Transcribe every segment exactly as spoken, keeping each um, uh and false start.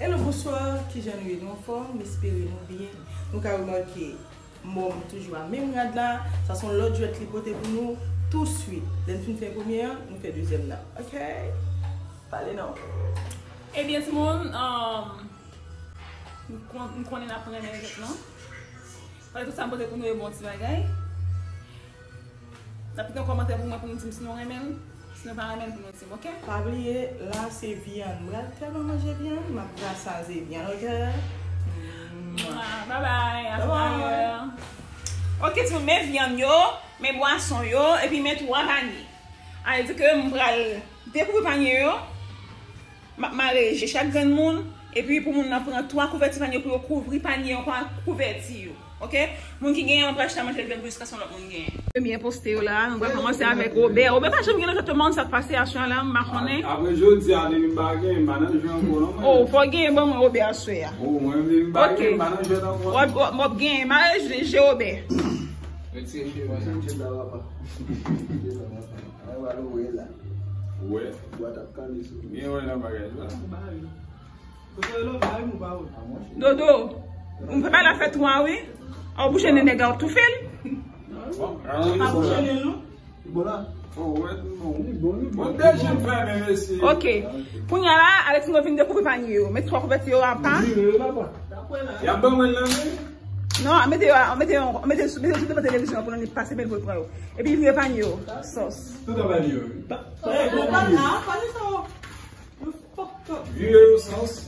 Hello, bonswa, kijan nou ye? Nou anfòm? M espere nou byen. Nou ka remake mò m toujou a menm rad la. Sa se yon lòt jwèt li pote pou nou touswit. Lè n fin fè premye an, nou fè dezyèm nan. Ok? Pale non. Ebyen, timoun, um, m kon- m konnen n ap renmen jwèt lan. Paske tout sa m pote pou nou yo bon ti bagay. N ap kite yon kòmantè pou mwen pou nou di m si nou renmen l. Si nou pa renmen l, pou nou di m, ok? Pa bliye, la se vyann. M pral tèlman manje vyann, m ap rasaze vyann, ok? Mwa, bye bye, a talè. Ok, timoun, men vyann yo, men bwason yo, epi men twa panye. Sa vle di ke m pral dekoupe panye yo. M ap mare je chak grenn moun, epi pou moun nan pran twa kouvèti panye pou yo kouvri panye yo ak kouvèti yo. Ok? Moun ki genyen an pral chita manje l, vin pou jiskaske yon lòt moun genyen. Premye poste yo la, nou pral kòmanse avèk Obè. Obè pa janm gen nan tèt moun sa k pase a swa la, m pa konnen. Apre jodi a, depi m pa genyen, m pa nan jwe ankò non, mwen. Oh, fò w genyen ban mwen Obè aswè a. Oh, mwen menm m pa genyen, m pa nan jwe ankò non. W ap, w ap, w ap genyen, mare je, je Obè. Retire je Obè. Ay, wale wè la. Wè. Bwa t ap kale sou. Gen wè nan bagay la. Dodo, m fè bagay la fè twa wi. An bouche nene gars toufe l. Pa bouche nene non. Bon la. Oh, wè, bon. Bon, dezyèm fè men mesye. Ok. Kounye a la, Alexandro vin dekoupe panye yo. Met twa kouvèti yo apa. Y ap ban mwen l nan men. Non, mete yo, mete yo, mete sou, mete sou devan televizyon an pou nou pase men pou l pran yo. Epi vire panye yo. Sòs. Tout an panye yo. Vire yo sòs.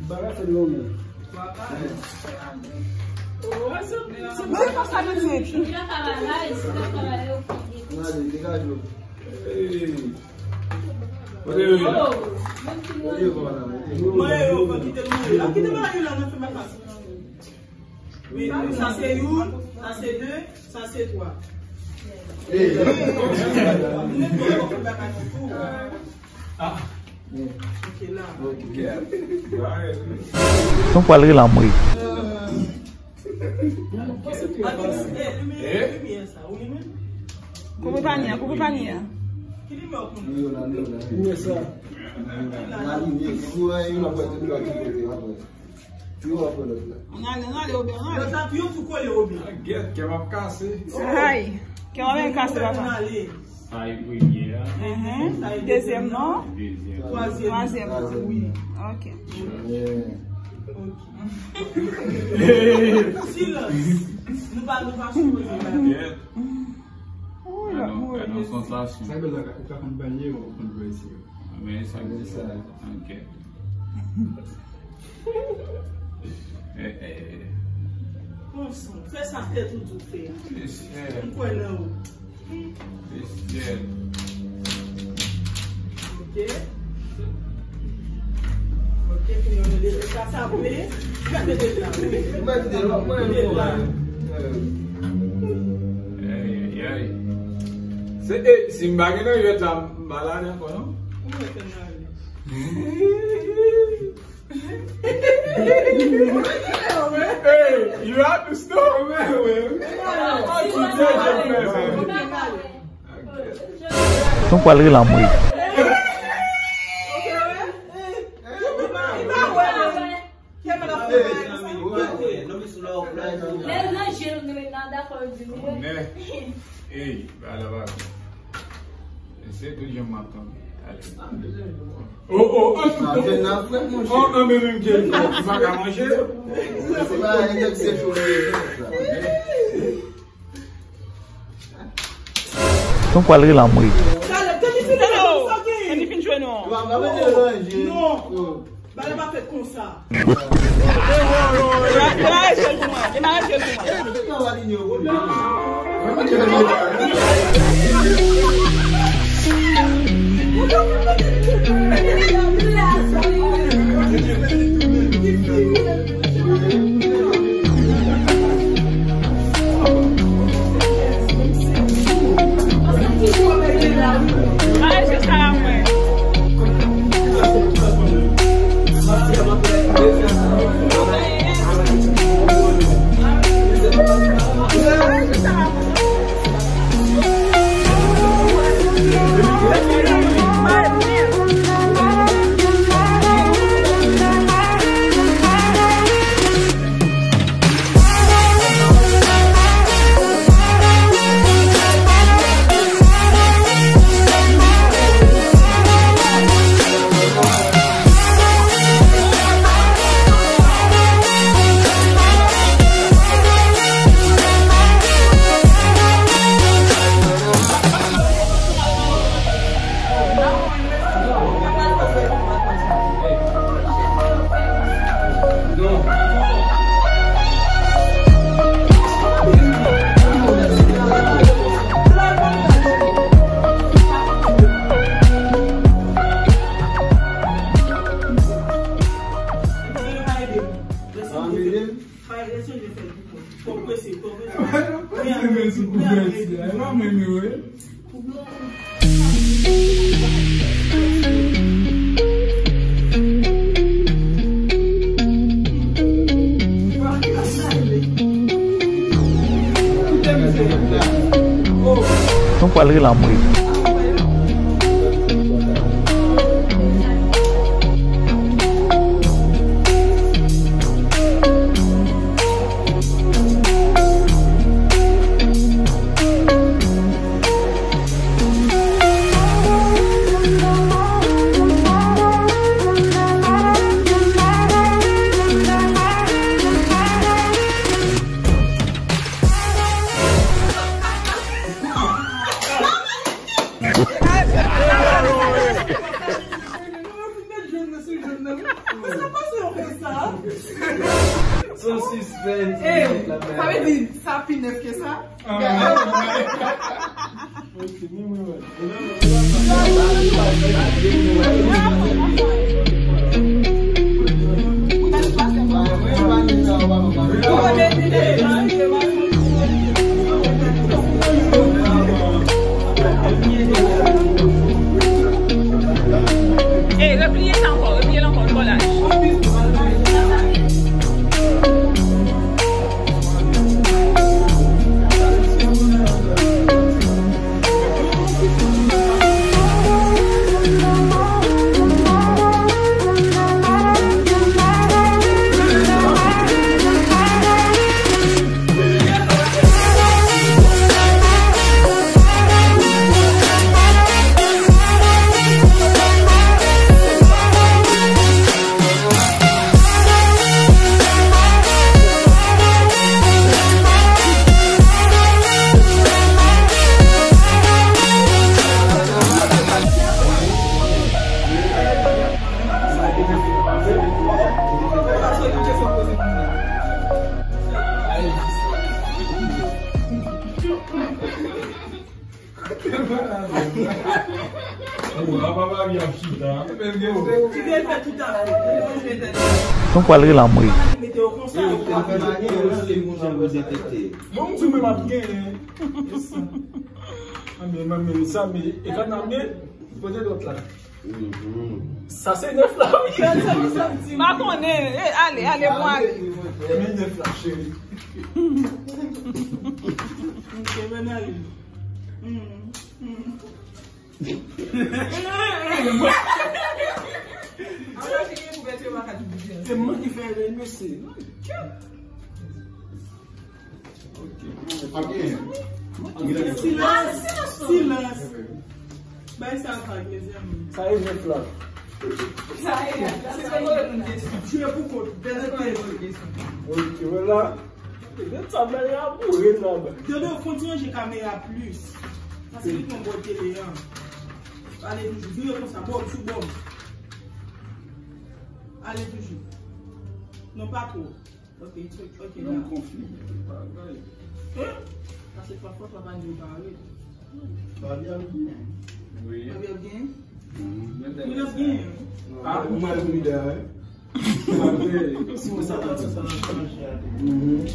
Bagay fè non men. Gade, degaje yo. Hey. Mwen yo, mwen kite l mwen. Kite bagay la nan fè bagay. Wi, sa se youn, sa se de, sa se twa. Hey. Ok, la. Nou pral rele anmwe. Koupe panye a, koupe panye a. Ki limyè w konn? Limyè sa. Limyè, si w wè yon lòt kote, w ap wè tout kote, w ap wè. Yo, w ap wè lòt la. Ann ale, ann ale, Obè, ann ale. Lòt la, yo tou kole, Obè. Ah, gèt, kè m ap kase. Ay, kè w ap kase, papa. Ann ale. Sa e premye a. Mhm. Dezyèm non. Dezyèm. Twazyèm. Twazyèm non. Twazyèm. Wi. Ok. Yeah. Ok. Silans. Nou pa, nou pa sipoze pale. Gèt. Gade yon sansasyon. Sa ki bèl la, ou ka konn panye, ou konn pwezi. Men sa ki sa. Ok. Eh, eh. Pran san. Fè sa tèt ou di w fè a. Mesye. M kwè nan ou. Mesye. Ok. Ok, kounye a nou leve sa, sa vle. Mete l la. Mete l la. Mete l la. Ay, ay, ay. Se, eh, si m pa gen nan jwèt la, m pa la ankò, non? Ou mete m la. Hey, you have to stop. Nou pral rele anmwe. Lè l nan je l, nou met nan dakò di nou. Ey, ba la ba. Se tout jan m ap tann. Ale. Oh, oh, oh, oh, oh, men menm Jerry, ou pa ka manje. Nou pral rele anmwe. Hello. Ann fin jwe non. Non. Bagay pa fèt konsa. Demare jel pou mwen. Demare jel pou mwen. Twò prese, twò prese. Mwen se men sou kouvèti a, e pa mwen menm yo ye. Nou pral rele anmwe. Sa pase yo fè sa? Son sispens. Eh, sa vle di sa pi nèf ke sa? Ah. Ok, men mwen wè. Ey, repliye sa ankò, repliye l ankò, l twò laj. Nou pral rele anmwe. Bon, m di mwen m ap genyen. Anben, manmi, sa, men, e kanabye, poze dwèt la. Sa se nèf la, wi. M pa konnen. Eh, ale, ale, bon, ale. Men nèf la, cheri. Ok, men ale. Se mwen ki fè erè, mesye. Silans! Silans! Bay sa vag, mezanmi. Sa e nèf la. Sa e, se sa mwen vle di. Jwe pou kont, dènye pye. Ok, wè la. Ebyen, sa bagay la boure nan men. Dodo, fon ti ranje kamera plis. Paske li pran bò tele an. Ale toujou. Vire konsa, bòm sou bòm. Ale toujou. Non, pa twò. Ok, ok, ok, la. Yon konfli, bagay. Hein? Paske pafwa papa nou pa ret. Babi ap gen. Wi. Babi ap gen? Mhm. Wi, l ap gen. Ah, ou mal brida, hein? Si mwen sa ta di sa nan chanje a. Mhm.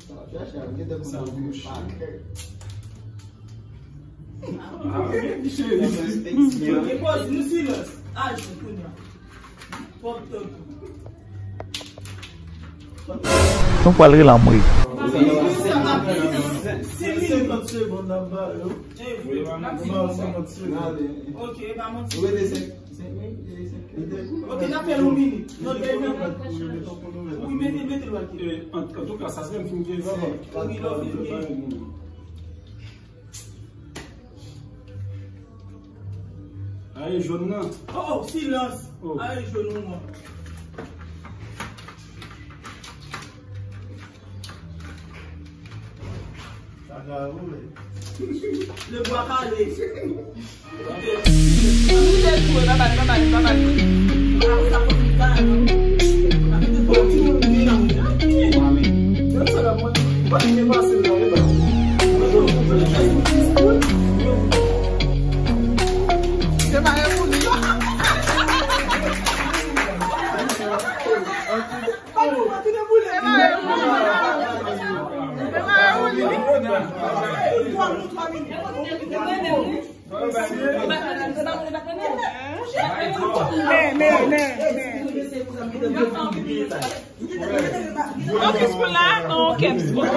Sa ap chache a, gen tan konsa ou vin pa kè. Ah, cheri. Ok, pòz, nou silans. Aji kounye a. Pòp tankou. Nou pral rele anmwe. Senkant segonn n ap ba yo. Ok, pa manti. Ok, n ap fè yon minit. Non, gen yon minit. Wi, mete, mete l wè ki. Eh, an, antouka, sa se yon fim ki. Wi, lò fim ki. Aye, jòn nan. Oh, oh, silans. Oh. Aye, jòn nou an. Sa ka woule. Le bwa kale. Men, men, men, men. Ok, pou la, non, ok, pou la.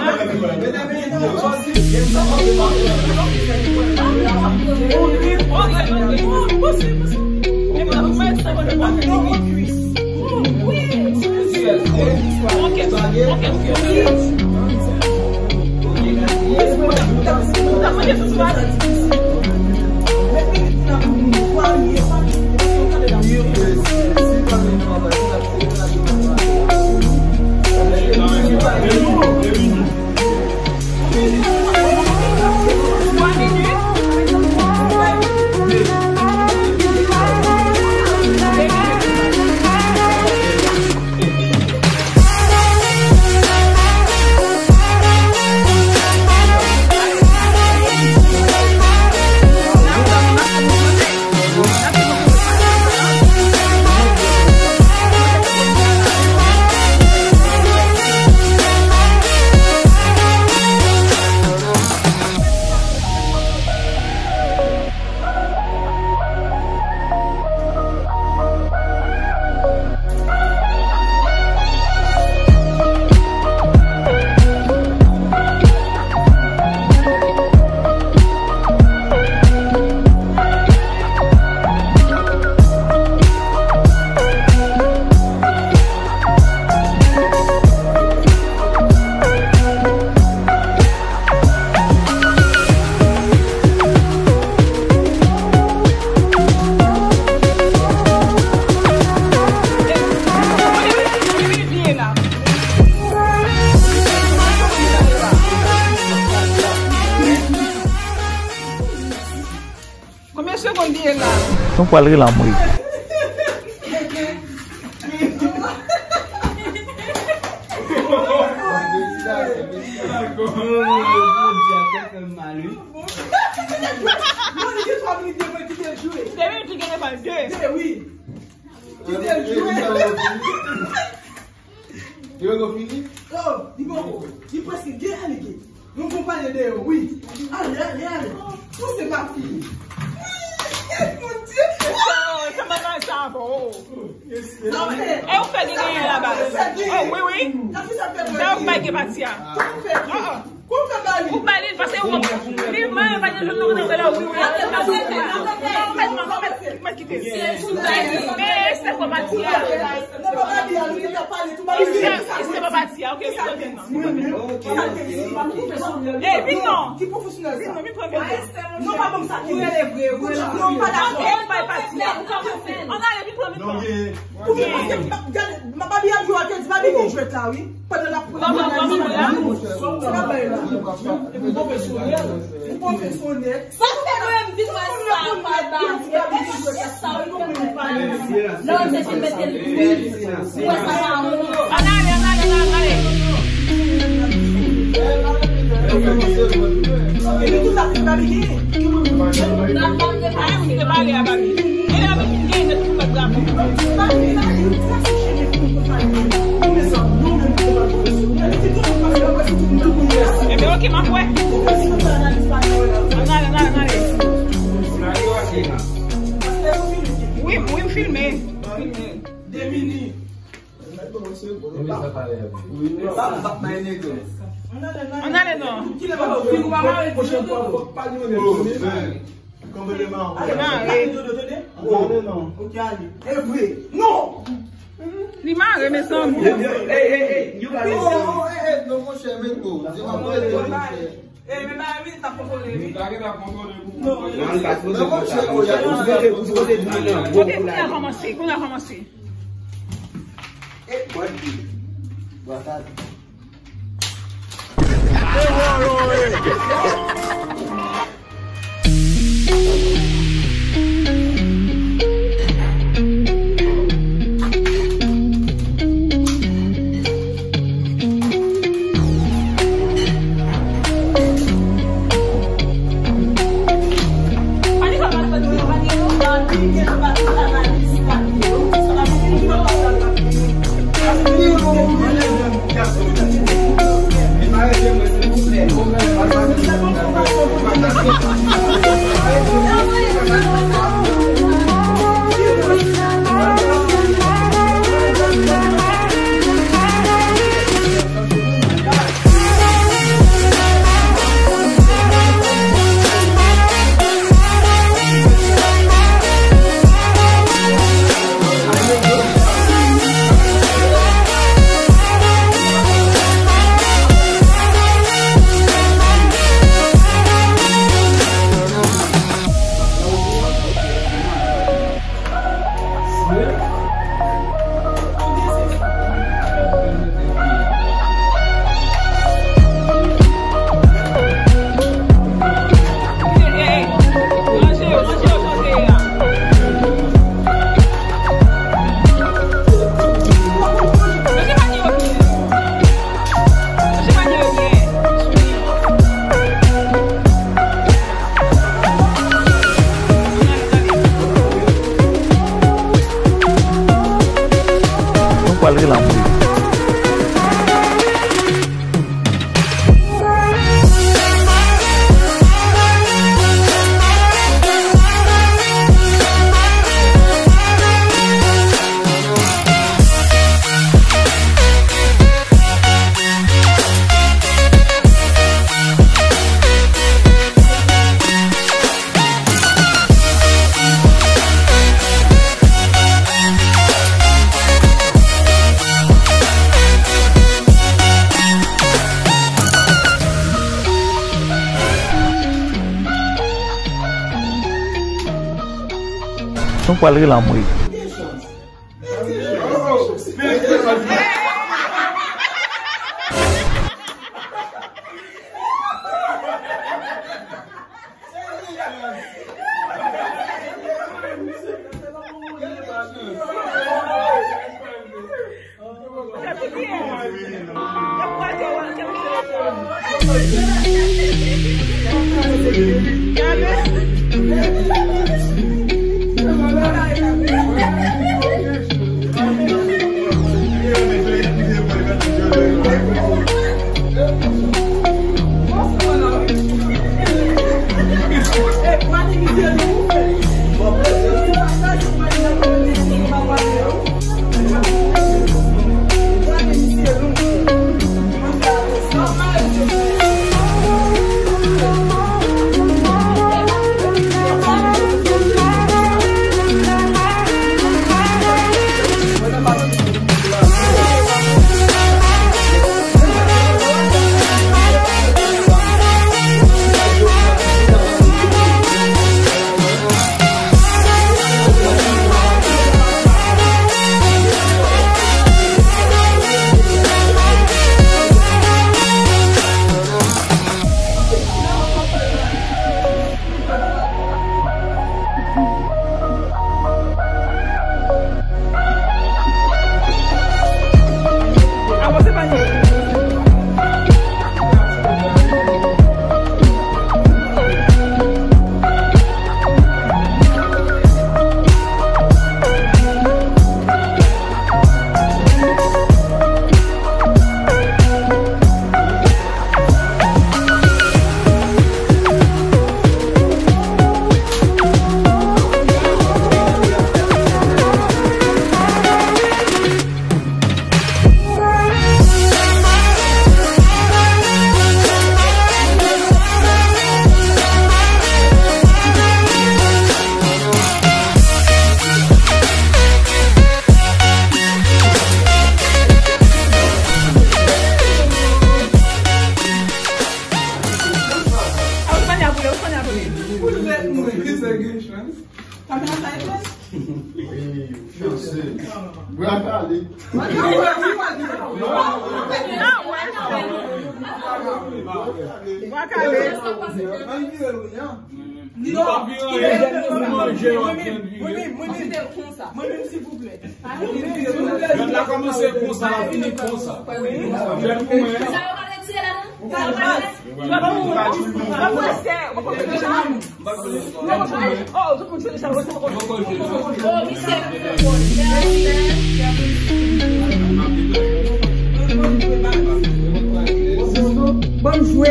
Konbyen segonn li ye la? Nou pral rele anmwe. Non, li gen twa minit, de minit, kite l jwe. De minit, li gen de. De, wi. Kite l jwe. Yo, yo fini? Oh, li bon. Li prèske gen, ale gen. Nou konn pale de yo, wi. Ale, ale, ale. Pouse papi. Mon Dye. Sa, sa bagay sa bon. E ou fè gen genyen laba. Oh, wi, wi. Sa ou fè gen pati a. Oh, oh. Ou bay li, paske ou li mal pa gen joun nou nan la, wi, wi. Mèt, mèt, mèt, mèt kite. Men se pa pati a. Se pa pati a, ok. Eh, vin non. Vin non, vin pran vin. Non, pa bon sa ki rele vre, vre la. Non, pa dakò. Ou bay pati a. Ann ale, vin pran vin non. Pou ki paske m ap gade, m ap Babi ap jwe, w te di Babi gen jwèt la, wi. Pandan l ap pran. Sa k ap bay la? Ou pwofesyonèl. Ou pwofesyonèl. Sa k fè mwen m vin wè sa, papa? Sa wi, nou vin pale. Non, se fin mete l. Ou wè sa pa wont. Ann ale, ann ale, ann ale, ann ale. Epi tout sa se Babi genyen. N ap pale de Babi. N ap pale de Babi. E Babi ki genyen tout lòt drapo. Ebyen, ok, m ap wè. Ann ale, ann ale, ann ale. Wi, wi, m filme. M filme. Ann ale non. Li mare. Li mare, mezanmi. Kote pou n a kòmanse? Pou n a kòmanse? Nou pral rele anmwe. Nou pral rele anmwe. Bra kale. Bra kale. Li pa vire anyen, ou manje, w ap byen vire. Mwen menm, mwen menm, mwen menm, mwen menm, silvouplè. Gad la kòmanse konsa, l ap fini konsa. Gad pou mwen. Bòn jwe.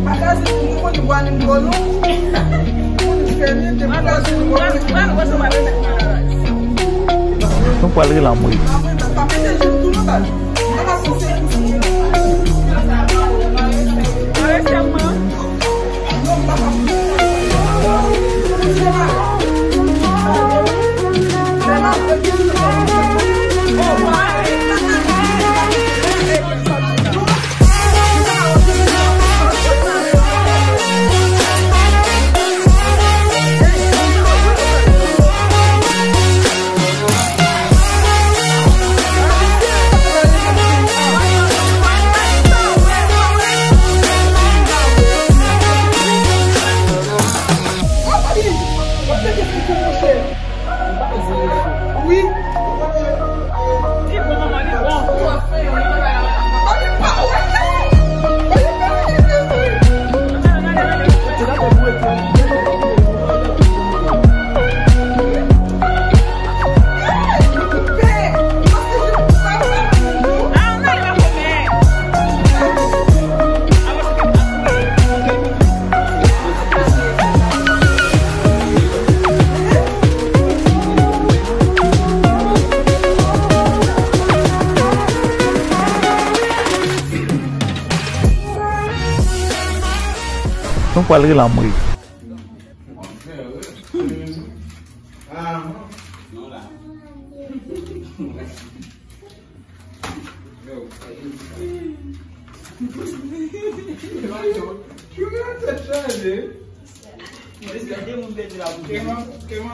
Pataje pou mwen, mwen di bwa ni m bò nou. Mwen di fè ni, te pataje pou mwen. Nou pral rele anmwe. Pral rele anmwe.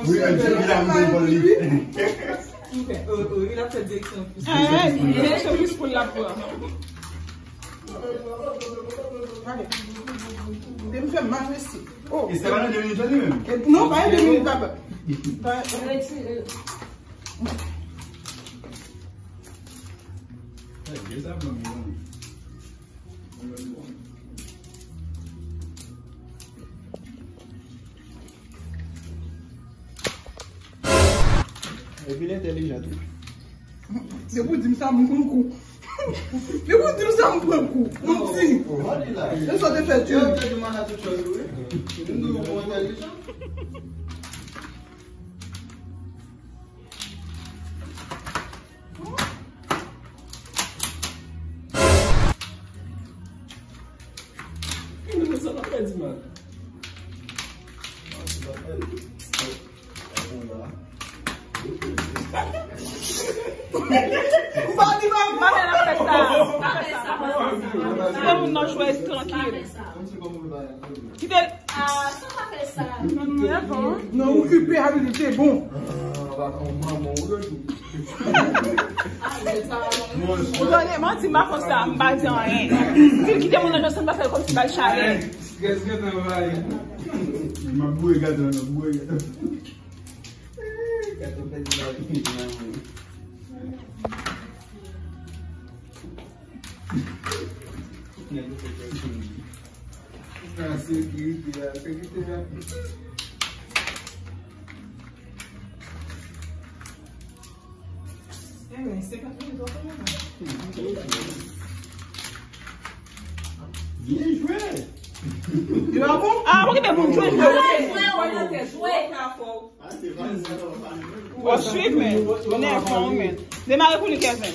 Wi, men se li la pou li. Wi, wi, l ap fè direksyon. Direksyon plis pou l la pran. Gade. Depi fè mal mesye. Oh. E sa pa nan de minit la li menm? E non, pa de minit, papa. Pa. Retire. Hey, de sa blan mi. Epi l entèlijan tou. Se pou di m sa, m pran kou. Se pou di m sa, m pran kou. M di. E sa te fè tou. Sa pa fè di mal. M pa di mal. Pa fè sa. Pa fè sa. Kite moun nan jwe trankil. Kite l. Ah, sa pa fè sa. Non, okipe a li, li te bon. Ou tande, manti, m pa konn sa, m pa di anyen. Di l kite moun nan jwe, sa m pa fè l kòmsi bay chalè. Strès gentan anvayi. M ap boure gato, m ap boure gato. Gato pèdi lavi nan men. Nan sekirite a, sekirite a. Enben, senkant mil dòla. Byen jwe. Yo a bon? Ah, okipe moun jwe, jwe. Jwe, jwe, jwe. W ap swiv, men. Nèf an, men. Demare pou li, Kevin.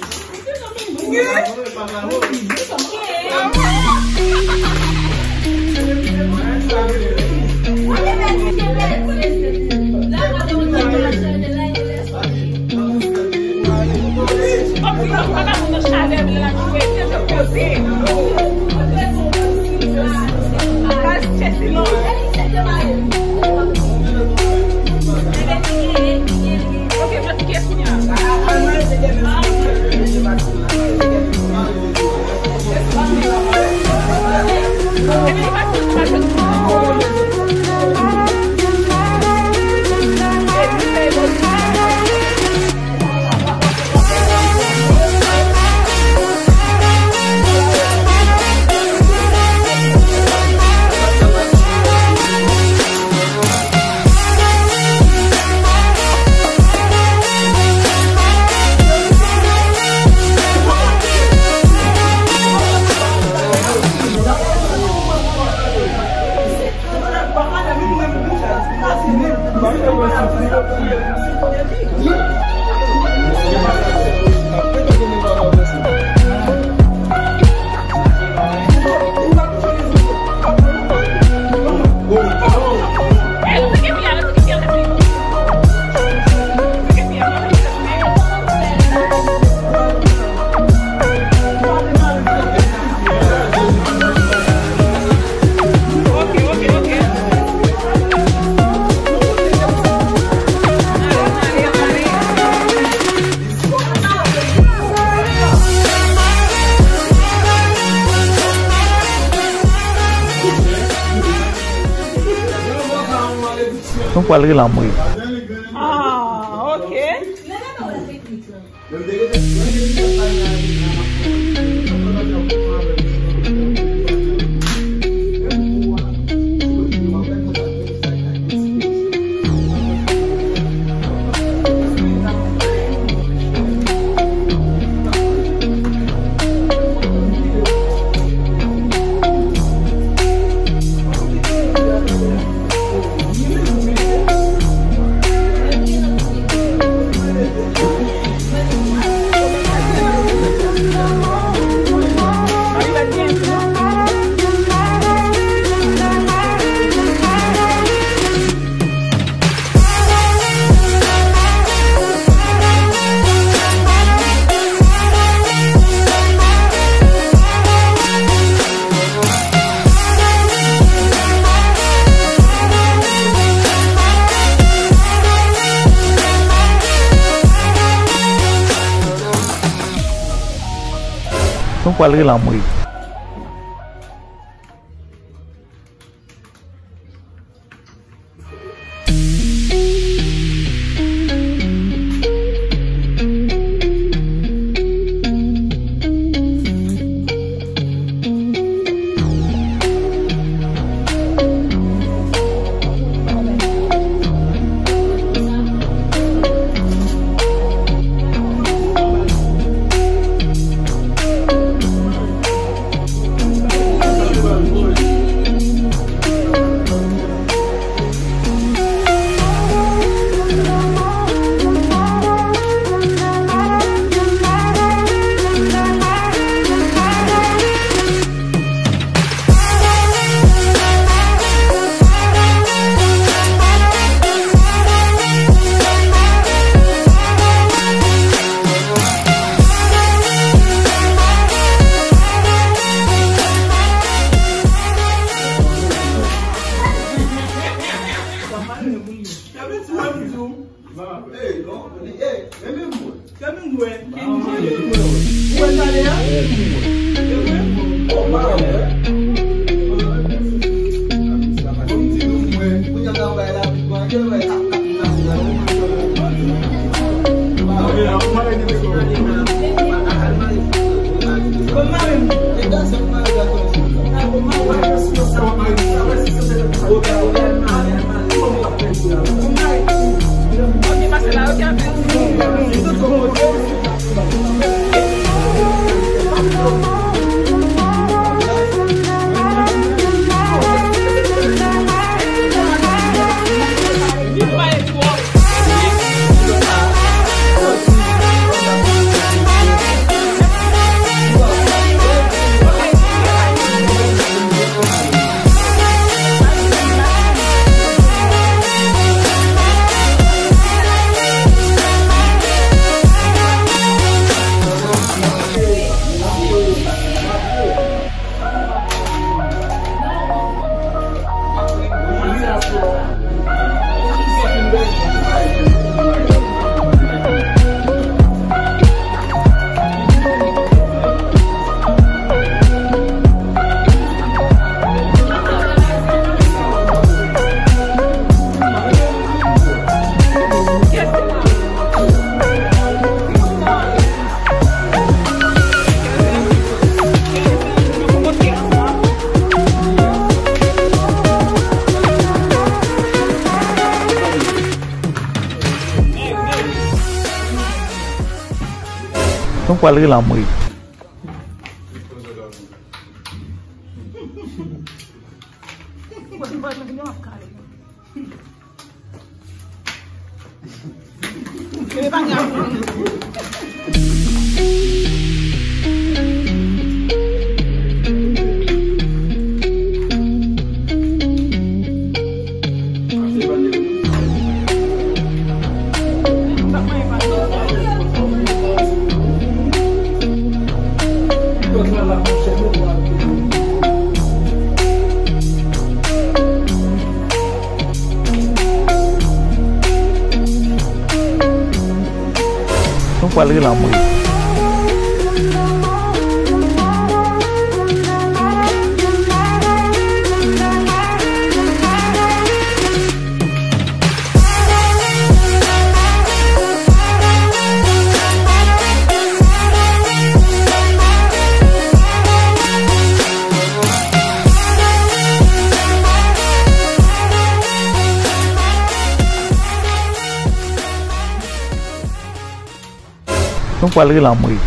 Nou pral rele anmwe. Ah, ok. Ou pral rele anmwe. Nou pral rele anmwe. Nou pral rele anmwe. Nou pral rele anmwe.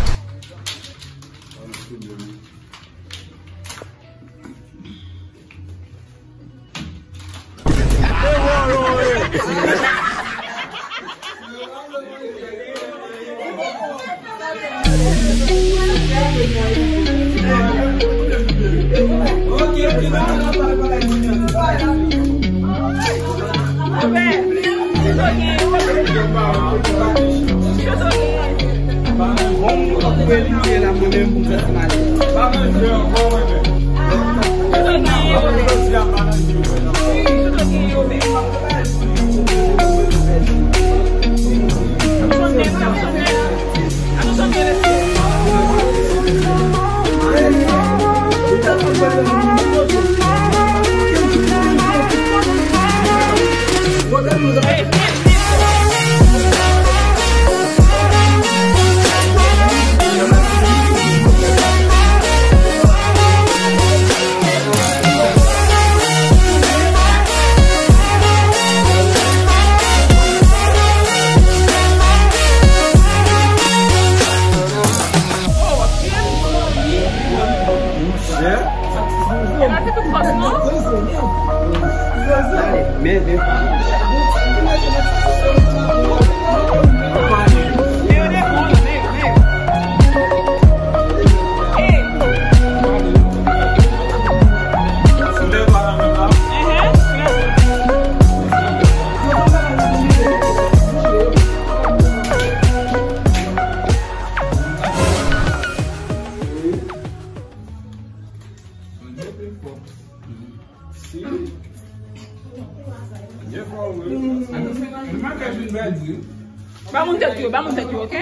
Ba moun tèt yo, ba moun tèt yo, oke?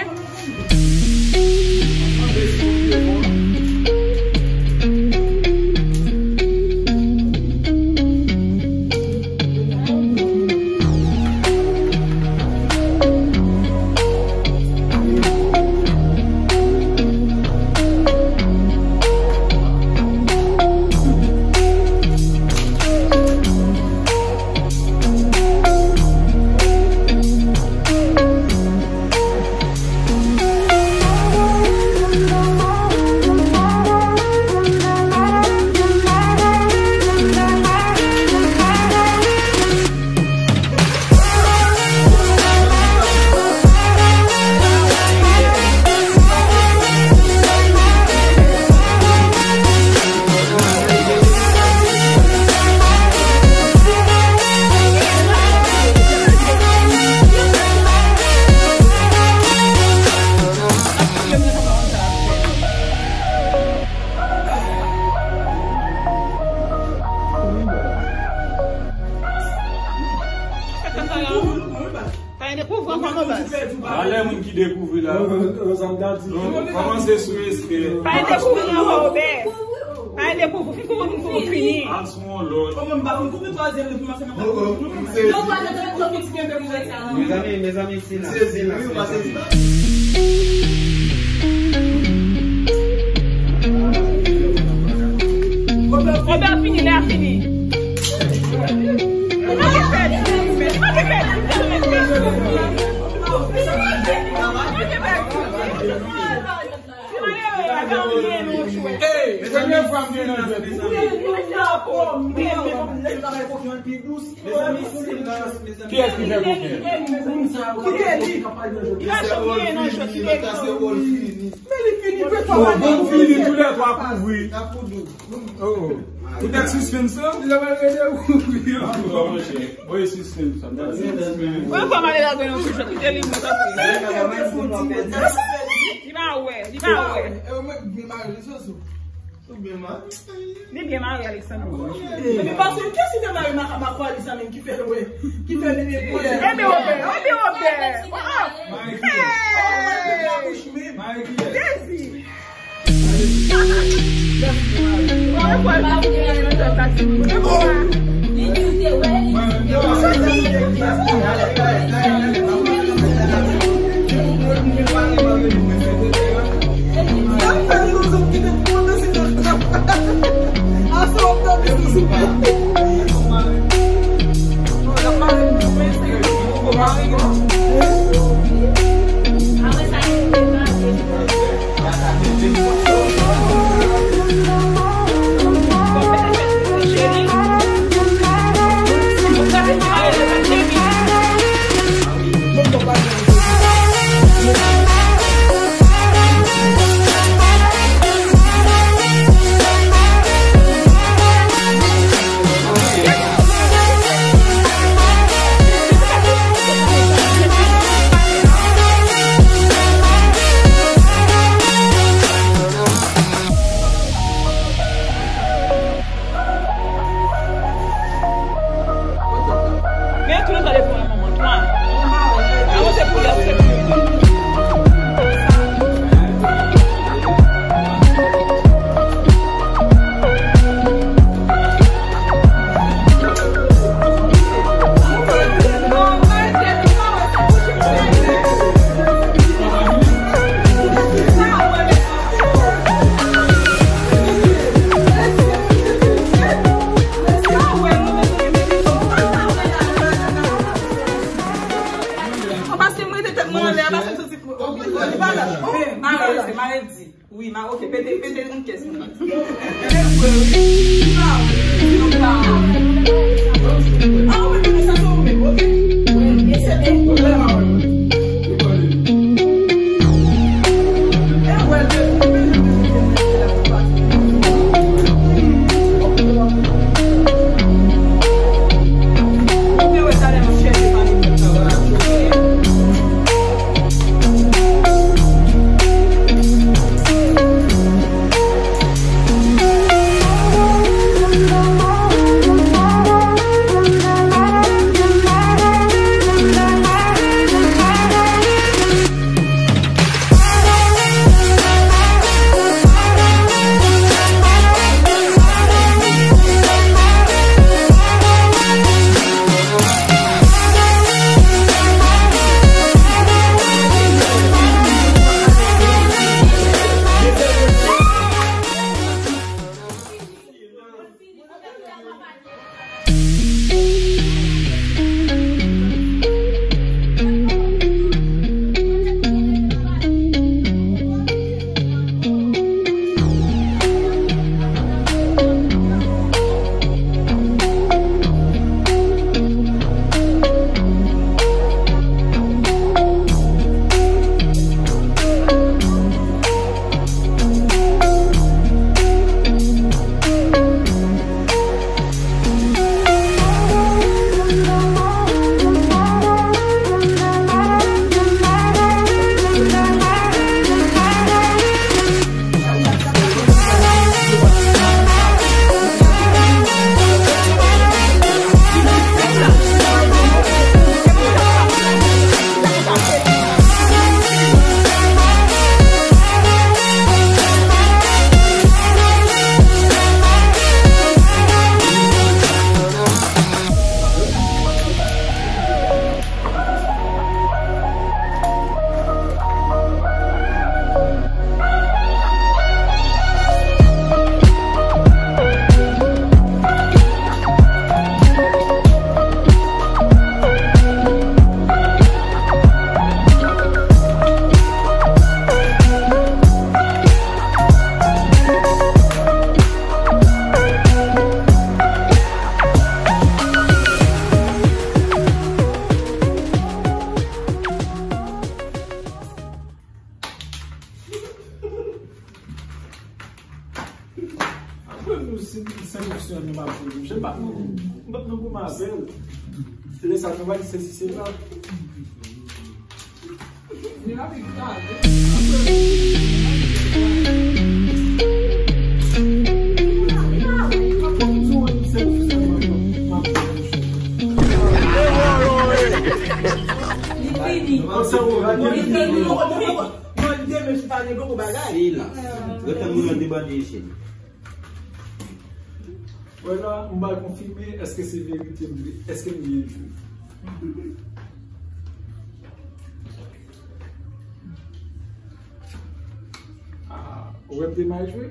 Pa dekouvri ankò non baz. Valè moun ki dekouvri la. Kòmanse sou respè. Pa dekouvri ankò Obè. Pa dekouvri, fin kouvri, fin kouvri, fini. Al sou yon lòt. Kòman m pa konn kouvri twazyèm li pou m ap fè nan. Non, twazyèm se yon konpetitè ke pou fè sa. Mezanmi, mezanmi, sila, sila, sila. Obè fini, lè a fini. Hey, premye fwa m vin nan jwèt. Kiyès ki fè koken? Kite li. Bon, bon, fini, toulètwa kouvri. Oh, oh. Poutèt sispens lan. Li ta pral rete kouvri. Voye sispens sa. Mwen pa male la grenn yon ti jwèt, kite li mwen tanpri. Li pa wè, li pa wè. Li byen mare, Alexandre. Epi paske kiyès ki te mare ma, ma kwa li sa menm ki fè l wè, ki fè l byen wè. Epi Obè, epi Obè. Oh, oh. Hey! Dezi. Di, wi, ma, ok, pete, pete yon kès mwen. E vre, wi. Di pa vre, di nou pa vre. Ah, ou menm, sa se ou menm, ok? E se byen, ou la, ma, wi. Apre nou, si, si se opsyon nou pa pou nou, je pa pou, m p ap nan pou m avè l. Lè sa nou va di se si se la. Li fini. Li fini. Silans. Lè tan moun nan debande isit. Wè la, m pral konfime, èske se verite m vle, èske m byen jwe. Ah, ou wè m te mal jwe?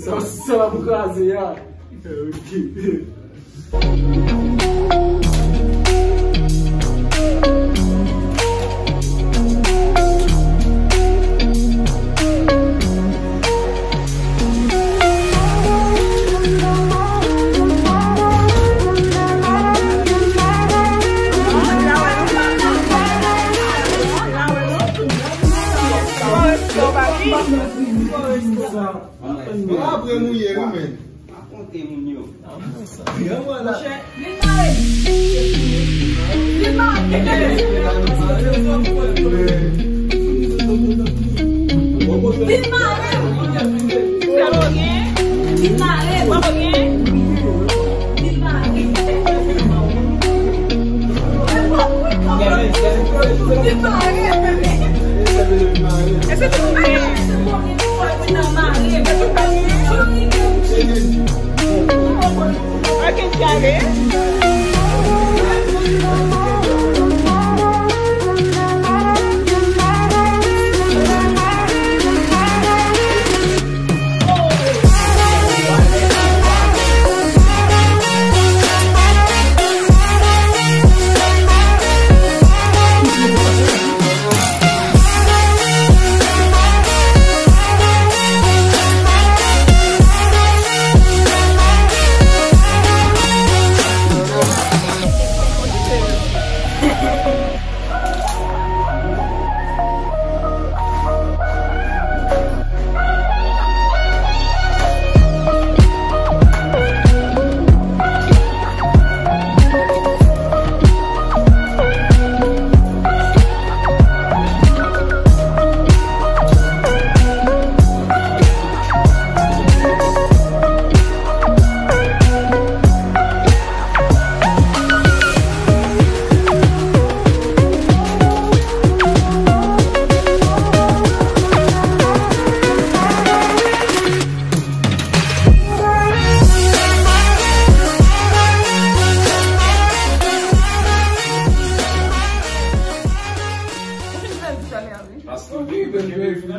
Sa, sa m kraze a. Ok. Apre mouye wi, men. Rakonte moun yo. Monchè, vin mare m. Vin mare m. Vin mare m. Vin mare m. Vin mare m. Vin mare m. Èske se mwen? Ok, n ale.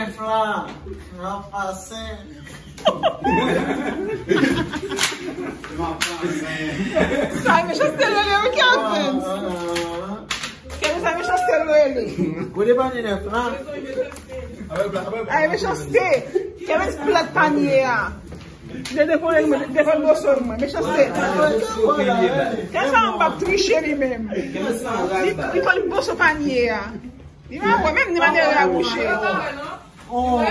nèf la. M ap pase. M ap pase. Sa e mechanste l rele wi, Kelvin. Kelvin, sa e mechanste l rele. Kote panye nèf la? Ay, mechanste. Kelvin plat panye a. Li devan, devan boso mwen. Mechanste. Kè sa m p ap triche li menm. Li, li konn boso panye a. Li pa wè menm ni mannyè a bouche. Oh. E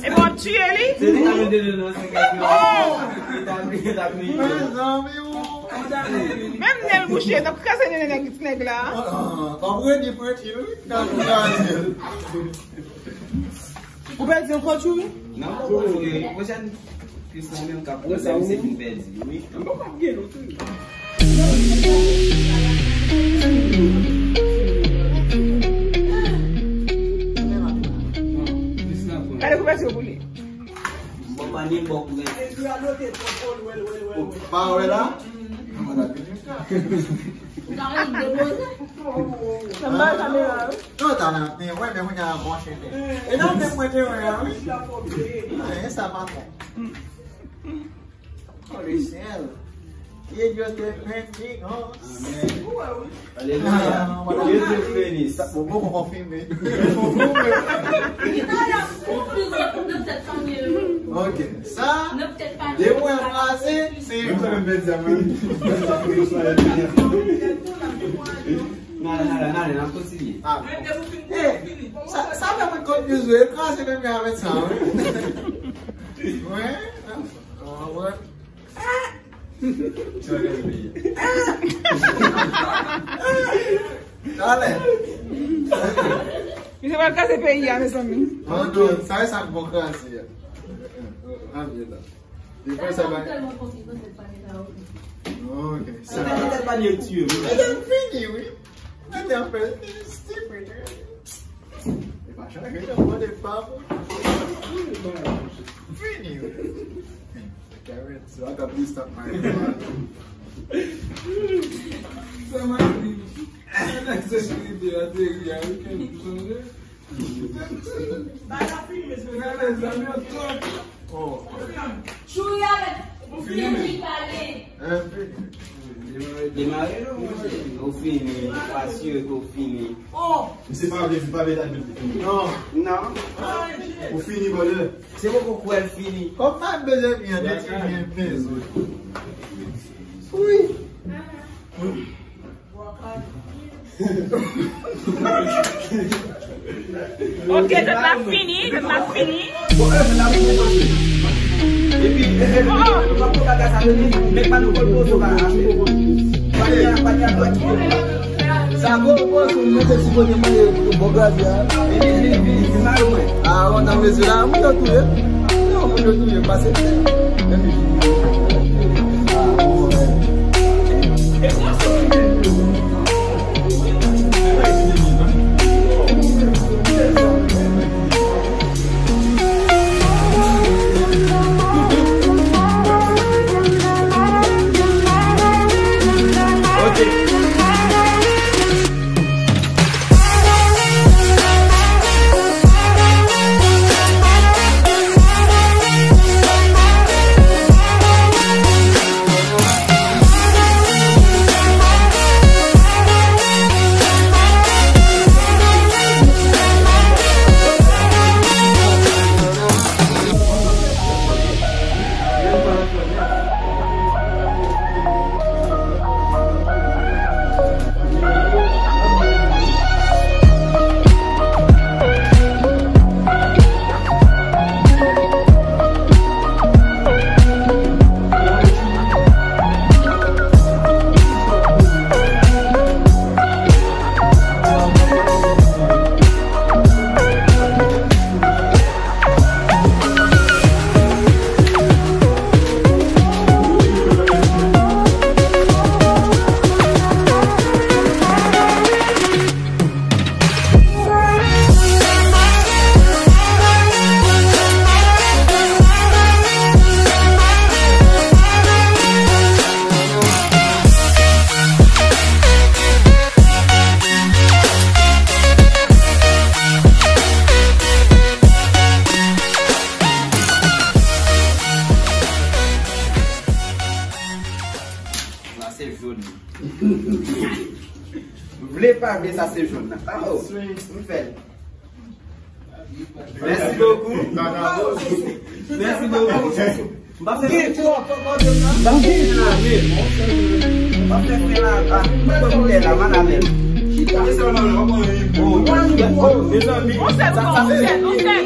bon, w ap tiye li? Se li k ap mete nan nan se kèk nan. Oh. Li t ap li t ap li. Mezanmi, oh. Menm nen l bouche, n ap kraze nen nèg, ti nèg la. Ah, ah, w ap redi prenti l, wi. N ap kraze l. Ou pèdi ankò, Tchouri? Non, mwen pwofite. Pwochèn kis la menm k ap pran, se vin pèdi, wi. Mwen p ap gen non, Tchouri. Gade kouvèti yo pou li. Mwen pa nenpòt kouvèti. Pa wè la? Ou ka ret depoze. Nan bay kamera, wi. Non, ta nan, men wè, men mwen gen bon cheve. E nan men mwen te wè, wi. Ah, e sa pa bon. Oh, le ciel. Que Dios te bendiga. Amen. Alelouya. Ah, voilà. Dieu te bénisse. Sa, bon, bon, bon, konfime. Ok. Sa, de mwen kraze, se. Mwen menm bèl di a mwen. N ale, n ale, n ale, n ap kontinye. Ah. Eh, sa, sa fè mwen confuse, wi. Kraze menm jan avèk sa, wi. Wi. Ah, wi. Talè. Misye pral kraze peyi a, mezanmi. Ah, non, sa e sa k bon kraze a. Ah, byen la. Depi sa va. Ok. Sa va tèt pa byen tiye, wi. Mete m fini, wi. Mete m fè stupid, wi. E pa chak gen tan mande pa pou. Fini, wi. Carrots, I got blue stuff, man. Sa m ap di. Sa nan sekirite a te ri a, wi, kèk jou sonje. Ba la fini, mesye. Gade, zanmi yo twòp. Oh. Tchouri avèk Fini, men. Fini pale. Hein, fini. Demare non, monchè. Ou fini, ou asire ke ou fini. Oh. Se pa vle, se pa vle, ta vle. Non. Non. Ou fini, brother. Se poko kwè l fini. Kòm pa bezwen byen, de ti byen pèse. Wi. Ok, jwèt la fini, jwèt la fini. Bon, e, la pou kòmanse. Epi, e, e, oh, oh, nou pa pran bagay sa, nèg pa nou kòl pozo ba achte. Pale a, pale a, dwa kite. Sa gwo pozo, nou te sipoze mande pou bon gaz la. Vini, vini, vini, vini, vini, mwen. Ah, on a mesye la, moun yo touye. Non, moun yo touye, pase. Menm vini. Ah, bon, wè. Sa se jòn. Vle pa vle, sa se jòn nan. Ah, oh, m fè l. Merci beaucoup. Merci beaucoup. M pa fè, m pa fè fè la, men. M pa fè fè la, ah, m pa fè fè la, man, avè l. Chita. Mezanmi. On sèl, on sèl, on sèl.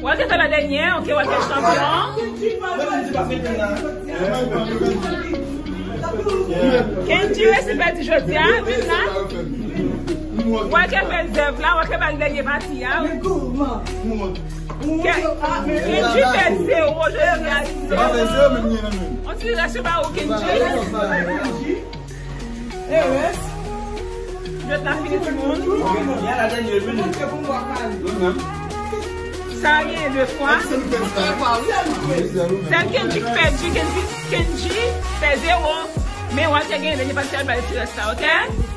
Wè ke se le dènye, ok, wè ke chanpyon. Kendji resi pèdi jodi a, vin la. Wè ke fè zèv la, wè ke bal dènye pati a. Ke, Kendji fè zewo jodi a. On ti reste pa ou, Kendji. Eres. Jwèt la fini, timoun. Sa a genyen de fwa. Sèl Kendji k pèdi, Kendji, Kendji fè zewo. Men Walter genyen de, li pa t fè l bay ti rès la, oke?